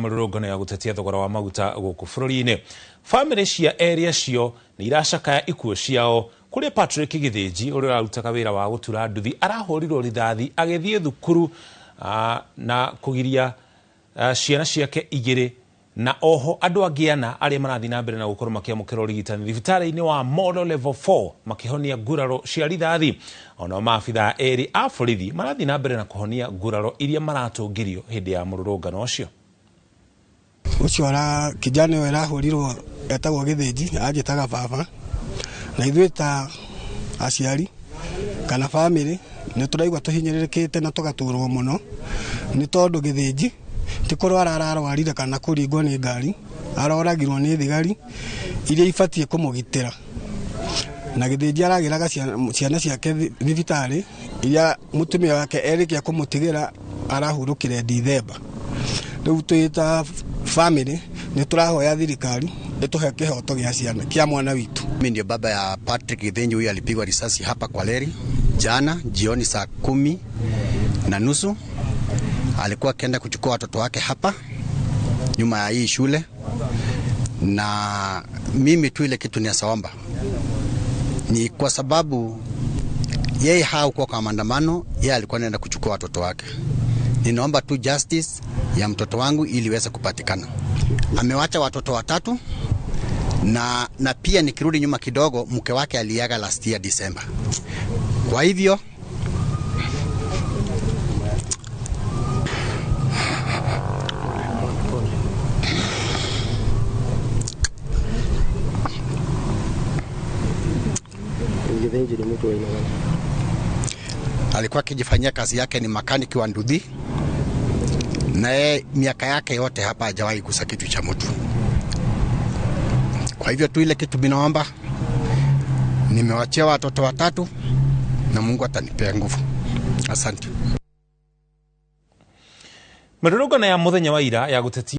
Mĩrũrũngano ya gũtetia thogora wa maguta gũkũ bũrũri-inĩ. Bamĩrĩ cia erĩ acio nĩ iracakaya ikuũ ciao, kũrĩa Patrick Gĩthĩnji ũrĩa ũrarutaga wĩra wa gũtura nduthi arahũrirwo rithathi agĩthiĩ thukuru na kũgiria ciana ciake igĩrĩ, na oho andũ angĩ ana arĩa marathiĩ na mbere na gũkorwo makĩamũkĩra ũrigitani thibitarĩ-inĩ wa Molo Level 4 makĩhonia nguraro cia rithathi. Onao maabithaa erĩ a borithi marathiĩ na mbere na kũhonia nguraro iria maratũngirio hĩndĩ ya mũrũrũngano ũcio. Ũcio ara kijana ũyũ arahũrirwo etagwo Gĩthĩnji, anjĩtaga baba, na ithuĩ ta aciari kana bamĩrĩ nĩ tũraigua tũhinyĩrĩrĩkĩte na tũgaturwo mũno nĩ tondũ Gĩthĩnji ti kũrwara ararwarire kana kũringwo nĩ ngari, aroragirwo nĩ thigari iria ibatiĩ kũmũgitĩra. Na Gĩthĩnji aragĩraga ciana ciake thibitarĩ iria mũtumia wake erĩkia kũmũtigĩra arahurũkire Dithemba. Rĩu twĩ ta family nĩ tũrahoya thirikari ĩtũhe kĩhoto gĩa ciana kĩa mwana witũ. Mimi ndio baba ya Patrick Githinji, huyu alipigwa risasi hapa kwa leri jana jioni saa 10:30. Alikuwa akienda kuchukua watoto wake hapa nyuma ya hii shule, na mimi tu ile kitu ninachoomba ni kwa sababu yeye hakuwa kwa maandamano, yeye alikuwa anaenda kuchukua watoto wake. Ninaomba tu justice ya mtoto wangu ili iweze kupatikana. Amewacha watoto watatu, na pia nikirudi nyuma kidogo, mke wake aliaga last year December. Kwa hivyo alikuwa akijifanyia kazi yake, ni makaniki wa nduthi, na yeye miaka yake yote hapa hajawahi gusa kitu cha mtu. Kwa hivyo tu ile kitu ninaomba, nimewachia watoto watatu na Mungu atanipea nguvu. Asante. Mĩrũrũngano ya mũthenya wa ira ya gũtetia